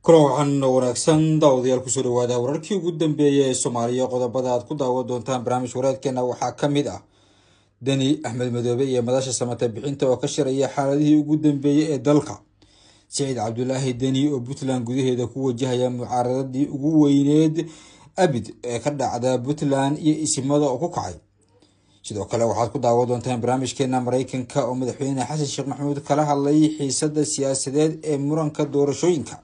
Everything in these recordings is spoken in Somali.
Kulan waxaan wanaagsan daawadayaal, kusoo dhawaada wararkii ugu dambeeyay ee Soomaaliya. Qodobada aad ku daawan doontaan barnaamij wareedkeena waxaa ka mid ah Deni, Axmed Madoobe iyo madasha samata bixinta oo ka shiraya xaaladihii ugu dambeeyay ee dalka. Siciid Cabdulaahi Deni oo Puntland gudaheeda ku wajahaya mucaaradadii ugu weyneed abid ee ka dhacda Puntland iyo isimada oo ku kacay. Sidoo kale waxaad ku daawan doontaan barnaamijkeena Mareykanka oo madaxweyne Xasan Sheekh Maxamuud kala hadlay xiisada siyaasadeed ee muranka doorashooyinka.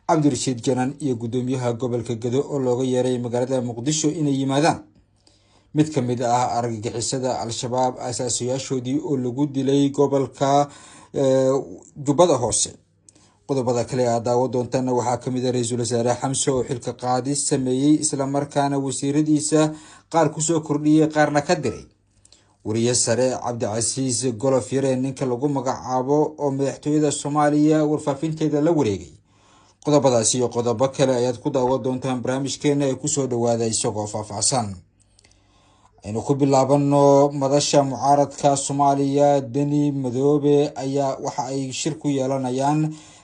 Cabdirashiid Janan iyo guddoomiyaha gobolka Gedo oo looga yeeray magaalada Muqdisho inay yimaadaan. Mid ka mid ah argagixisada Al-Shabaab asaasayaashoodii oo lagu dilay gobolka Jubbada Hoose. Qodobada kale aad daawan doontaana waxaa kamid ah ra-iisul wasaare Xamse oo xilka qaadis sameeyey, islamarkaana wasiiradiisa qaar kusoo kordhiyey, qaarna ka diray. Wariye sare Cabdicasiis Golof Yare ninka lagu magacaabo oo madaxtooyada Soomaaliya warfaafinteeda la wareegay. Qodobadaasi iyo qodobo kale ayaad ku daawan doontaan barnaamijkeena ee kusoo dhawaada isagoo faahfaahsan. Aynu ku bilaabano madasha mucaaradka Soomaaliya, Deni, Madoobe ayaa waxa ay shir ku yeelanayaan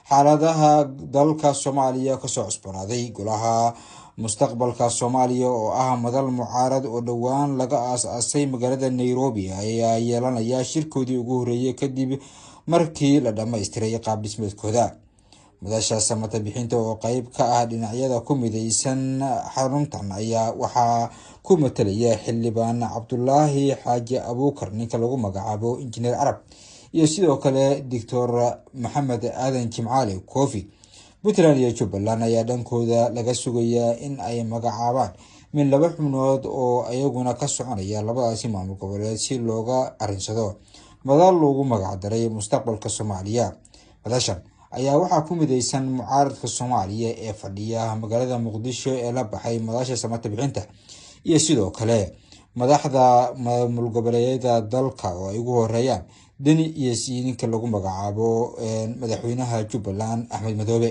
xaaladaha dalka Soomaaliya kasoo cusboonaaday. Golaha Mustaqbalka Soomaaliya oo ah madal mucaarad oo dhowaan laga aas-aasay magaalada Nairobi ayaa yeelanaya shirkoodii ugu horreeyay kadib markii la dhammaystiray qaab dhismeedkooda. Madasha samata bixinta oo qeyb ka ah dhinacyada ku mideysan xaruntan ayaa waxaa ku matalaya xildhibaan Cabdulaahi Xaaji Abuukar ninka lagu magacaabo Injineer Carab iyo sidoo kale Doctor Maxamed Aadan Jimcaale Kofi. Puntland iyo Jubbaland ayaa dhankooda laga sugayaa in ay magacaabaan min laba xubnood oo iyaguna ka soconaya labadaasi maamul goboleed si looga arinsado madal loogu magacdaray Mustaqbalka Soomaaliya. Madashan ayaa waxaa ku mideysan mucaaradka Soomaaliya ee fadhiya magaalada Muqdisho ee la baxay madasha samata bixinta iyo sidoo kale madaxda maamul goboleedyada dalka oo ay ugu horeeyaan Deni iyo ninka lagu magacaabo madaxweynaha Jubbaland Axmed Madoobe.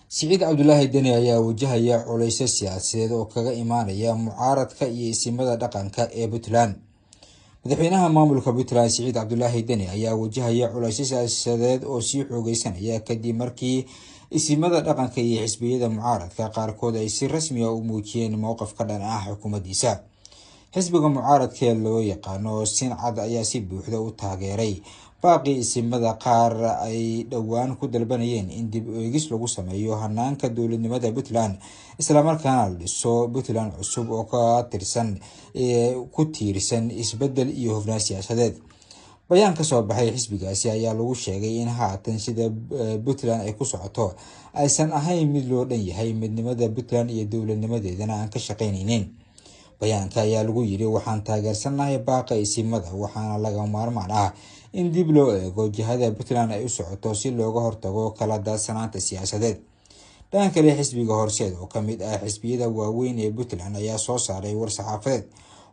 Siciid Cabdulaahi Deni ayaa wajahaya culeysyo siyaasadeed oo kaga imaanaya mucaaradka iyo isimada dhaqanka ee Puntland. Madaxweynaha maamulka Puntland Siciid Cabdulaahi Deni ayaa wajahaya culeysyo siyaasadeed oo sii xoogeysanaya kadib markii isimada dhaqanka iyo xisbiyada mucaaradka qaarkood ay si rasmi ah u muujiyeen mowqif ka dhan ah xukuumaddiisa. Xisbiga mucaaradka ee loo yaqaano Sincad ayaa si buuxda u taageeray baaqii isimada qaar ay dhowaan ku dalbanayeen in dib u eegis lagu sameeyo hanaanka dowladnimada Puntland, islamarkaana la dhiso Puntland cusub oo ka tirsan ku tiirsan isbedel iyo hufnaan siyaasadeed. Bayaan ka soo baxay xisbigaasi ayaa lagu sheegay in haatan sida Puntland ay ku socoto aysan ahayn mid loo dhan yahay, midnimada Puntland iyo dowladnimadeedana aan ka shaqeyneynin. Bayaanka ayaa lagu yiri: "Waxaan taageersannahay baaqa isimada, waxaana laga maarmaan ah in dib loo eego jihada Puntland ay u socoto si looga hortago kala daadsanaanta siyaasadeed." Dhanka kale, xisbiga Horseed oo kamid ah xisbiyada waaweyn ee Puntland ayaa soo saaray war saxaafadeed,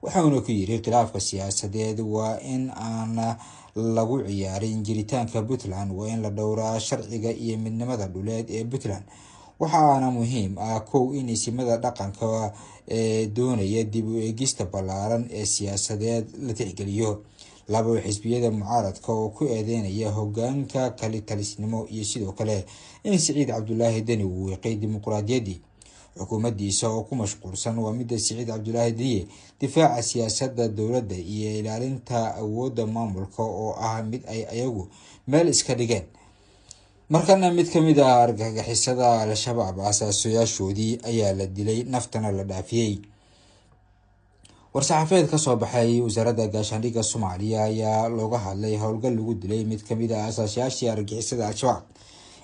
waxauna ku yiri: "Khilaafka siyaasadeed waa in aan lagu ciyaarin jiritaanka Puntland, waa in la dhowraa sharciga iyo midnimada dhuleed ee Puntland. Waxaana muhiim ah kow in isimada dhaqanka ee doonaya dib u eegista ballaaran ee siyaasadeed la tixgeliyo. Labo, xisbiyada mucaaradka oo ku eedeynaya hogaanka kalitalisnimo iyo sidoo kale in Siciid Cabdulaahi Deni uu wiiqay dimuqraadiyaddii, xukuumaddiisa oo ku mashquulsan," waa midda Siciid Cabdulaahi Deniye, "difaaca siyaasadda dowladda iyo ilaalinta awoodda maamulka oo ah mid ay ayagu meel iska dhigeen." Markana mid ka mid ah argagixisada Al-Shabaab asaasayaashoodii ayaa la dilay, naftana la dhaafiyey. War-saxaafeed kasoo baxay wasaaradda gaashaandhigga Soomaaliya ayaa looga hadlay howlgal lagu dilay mid kamid ah asaasayaashii argagixisada Al-Shabaab.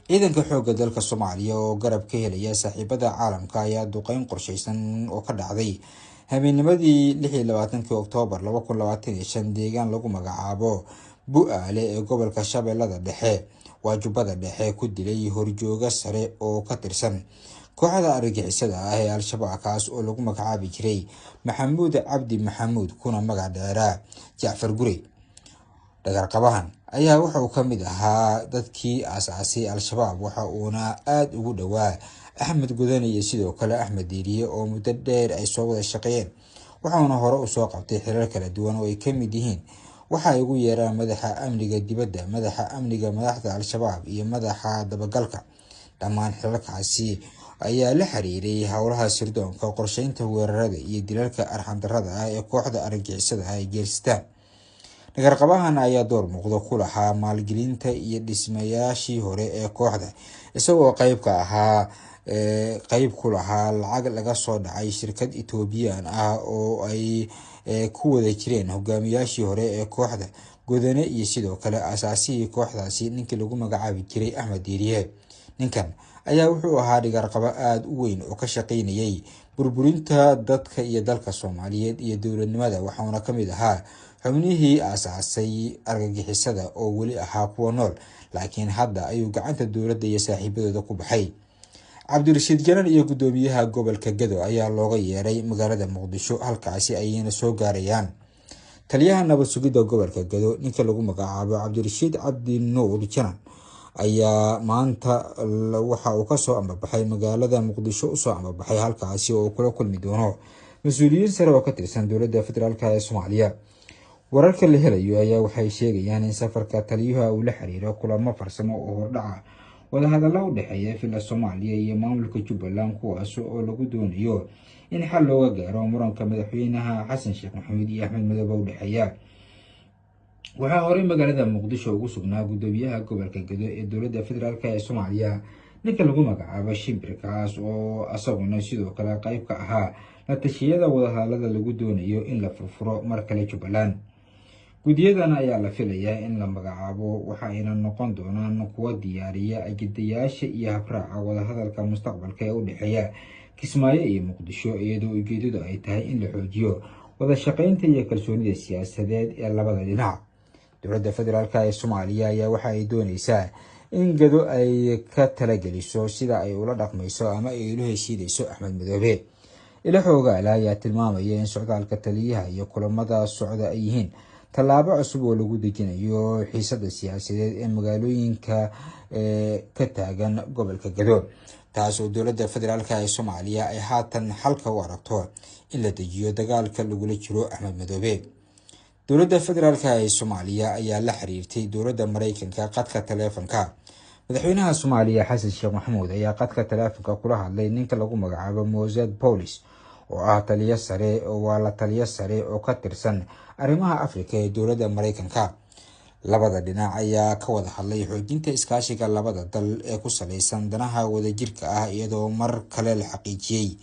Ciidanka xoogga dalka Soomaaliya oo garab ka helaya saaxiibada caalamka ayaa duqeyn qorsheysan oo ka dhacday habeennimadii 26-kii Oktoobar 2025 deegaan lagu magacaabo Bu-aale ee gobolka Shabeellada Dhexe, waa Jubbada Dhexe, ku dilay horjooga sare oo ka tirsan kooxda argagixisada ah ee Al-Shabaab, kaas oo lagu magacaabi jiray Maxamuud Cabdi Maxamuud kuna magac dheeraa Jacfar Gurey. Dhagarqabahan ayaa wuxuu ka mid ahaa dadkii aas-aasay Al-Shabaab, waxa uuna aada ugu dhowaa Axmed Gudane iyo sidoo kale Axmed Diiriye oo muddo dheer ay soo wada shaqeeyeen, waxauna hore usoo qabtay xirar kala duwan oo ay ka mid yihiin waxa ay ugu yeeraan madaxa amniga dibadda, madaxa amniga madaxda Al-Shabaab iyo madaxa dabagalka. Dhammaan xilalkaasi ayaa la xiriiray howlaha sirdoonka, qorsheynta weerarada iyo dilalka arxan-darrada ah ee kooxda argagixisada ah ay geystaan. Dhagarqabahan ayaa door muuqda ku lahaa maalgelinta iyo dhismayaashii hore ee kooxda, isagoo qayb ka ahaa qayb ku lahaa lacag laga soo dhacay shirkad Ethiopian ah oo ay ku wada jireen hogaamiyaashii hore ee kooxda Godane iyo sidoo kale aasaasihii kooxdaasi ninkii lagu magacaabi jiray Axmed Diiriye. Ninkan ayaa wuxuu ahaa dhagarqabo aada u weyn oo ka shaqeynayay burburinta dadka iyo dalka Soomaaliyeed iyo dowladnimada, waxaana ka mid ahaa xubnihii aasaasay argagixisada oo weli ahaa kuwa nool, laakiin hadda ayuu gacanta dowladda iyo saaxiibadooda ku baxay. Cabdirashiid Janan iyo guddoomiyaha gobolka Gado ayaa looga yeeray magaalada Muqdisho, halkaasi ayayna soo gaarayaan. Taliyaha nabad sugidda gobolka Gado, ninka lagu magacaabo Cabdirashiid Cabdi Nuur Janan, ayaa maanta waxa uu kasoo ambabaxay magaalada Muqdisho usoo ambabaxay, halkaasi oo uu kula kulmi doono mas-uuliyiin sare oo ka tirsan dowladda federaalk ee Soomaaliya. Wararka la helayo ayaa waxay sheegayaan in safarka taliyuha uu la xiriiro kulamo farsamo oo hordhaca wadahadalla u dhexeeya Villa Soomaaliya iyo maamulka Jubbaland, kuwaas oo lagu doonayo in xal looga gaaro muranka madaxweynaha Xasan Sheekh Maxamuud iyo Axmed Madoobe u dhexeeya. Waxaa horey magaalada Muqdisho ugu sugnaa guddoomiyaha gobolka Gado ee dowladda federaalk ee Soomaaliya, ninka lagu magacaabo Shimbir, kaas oo asaguna sidoo kale qayb ka ahaa la tashiyada wadahadallada lagu doonayo in la furfuro mar kale Jubbaland. Guddiyadan ayaa la filayaa in la magacaabo, waxa ayna noqon doonaan kuwa diyaariya ajidayaasha iyo habraaca wadahadalka mustaqbalka ee u dhexeeya Kismaayo iyo Muqdisho, iyadoo ujeedadu ay tahay in la xoojiyo wada shaqeynta iyo kalsoonida siyaasadeed ee labada dhinac. Dowladda federaalk ee Soomaaliya ayaa waxa ay dooneysaa in Gado ay ka talageliso sida ay ula dhaqmayso ama ay ula heshiinayso Axmed Madoobe. Ilo xoogaala ayaa tilmaamaya in socdaalka taliyaha iyo kulamada socda ay yihiin tallaabo cusub oo lagu dejinayo xiisada siyaasadeed ee magaalooyinka ka taagan gobolka Gado, taas oo dowladda federaalk ee Soomaaliya ay haatan xalka u aragto in la dejiyo dagaalka lagula jiro Axmed Madoobe. Dowladda federaalk ee Soomaaliya ayaa la xiriirtay dowladda Mareykanka qadka taleefanka. Madaxweynaha Soomaaliya Xasan Sheekh Maxamuud ayaa qadka taleefanka kula hadlay ninka lagu magacaabo Mosad Powles, oo ah taliyo sare, waa la taliyo sare oo ka tirsan arrimaha Afrika ee dowladda Mareykanka. Labada dhinac ayaa ka wada hadlay xoojinta iskaashiga labada dal ee ku saleysan danaha wadajirka ah, iyadoo mar kale la xaqiijiyey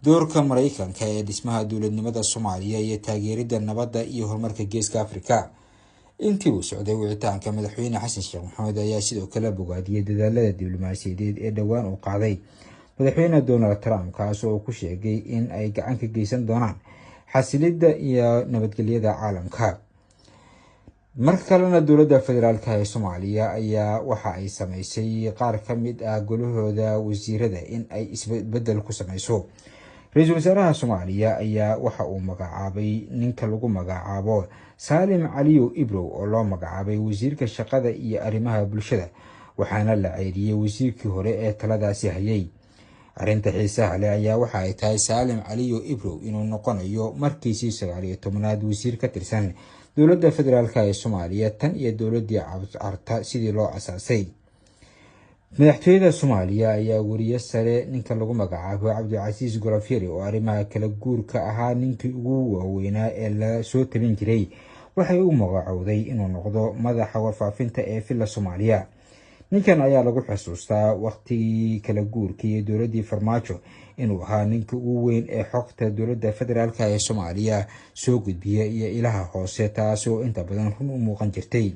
doorka Mareykanka ee dhismaha dowladnimada Soomaaliya iyo taageeridda nabadda iyo horumarka Geeska Afrika. Intii uu socday wicitaanka, madaxweyne Xasan Sheekh Maxamuud ayaa sidoo kale bogaadiyey dadaalada diblomaasiyadeed ee dhowaan uu qaaday madaxweyne Donald Trump, kaas oo ku sheegay in ay gacan ka geysan doonaan xasilidda iyo nabadgelyada caalamka. Mar kalena dowladda federaalk ee Soomaaliya ayaa waxa ay sameysay qaar ka mid ah golahooda wasiirada in ay isbedel ku sameyso. Ra-iisul wasaaraha Soomaaliya ayaa waxa uu magacaabay ninka lagu magacaabo Saalim Caliyow Ibrow oo loo magacaabay wasiirka shaqada iyo arrimaha bulshada, waxaana la ceyriyey wasiirkii hore ee taladaasi hayay. Arrinta xiisaha leh ayaa waxa ay tahay Saalim Caliyow Ibrow inuu noqonayo markiisii 19aad wasiir ka tirsan dowladda federaalk ee Soomaaliya tan iyo dowladdii Carta sidii loo asaasay. Madaxtooyada Soomaaliya ayaa wariye sare ninka lagu magacaabo Cabdicasiis Golofyeri, oo arrimaha kala guurka ahaa ninkii ugu waaweynaa ee la soo tabin jiray, waxay u magacowday inuu noqdo madaxa warfaafinta ee Villa Soomaaliya. Ninkan ayaa lagu xusuustaa waqtigii kala guurka iyo dowladdii Farmaajo inuu ahaa ninka ugu weyn ee xogta dowladda federaalk ee Soomaaliya soo gudbiya iyo ilaha hoose, taas oo inta badan run u muuqan jirtay.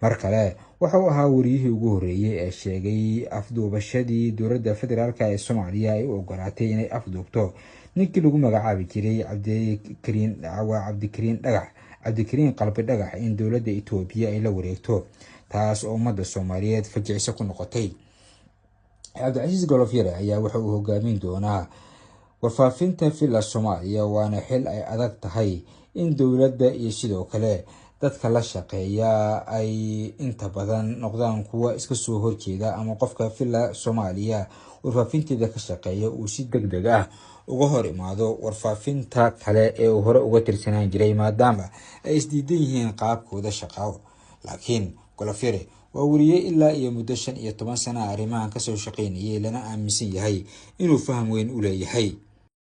Mar kale waxa uu ahaa wariyihii ugu horreeyey ee sheegay afduubashadii dowladda federaalk ee Soomaaliya ay u ogolaatay inay afduubto ninkii lagu magacaabi jiray Cabdikariin, waa Cabdikariin Dhagax, Cabdikariin Qalbi Dhagax, in dowladda Itoobiya ay la wareegto, taas oo ummadda Soomaaliyeed fajiciso ku noqotay. Cabdicasiis Golofyare ayaa waxa uu hogaamin doonaa warfaafinta Villa Soomaaliya, waana xil ay adag tahay in dowladda iyo sidoo kale dadka la shaqeeya ay inta badan noqdaan kuwa iska soo horjeeda, ama qofka Villa Soomaaliya warfaafinteeda ka shaqeeya uu si deg deg ah uga hor imaado warfaafinta kale ee uu hore uga tirsanaan jiray, maadaama ay isdiidan yihiin qaabkooda shaqo. Laakiin Golofyare Waa wariyey ilaa iyo muddo 15 sana arrimahan kasoo shaqeynayay, lana aaminsan yahay inuu faham weyn u leeyahay.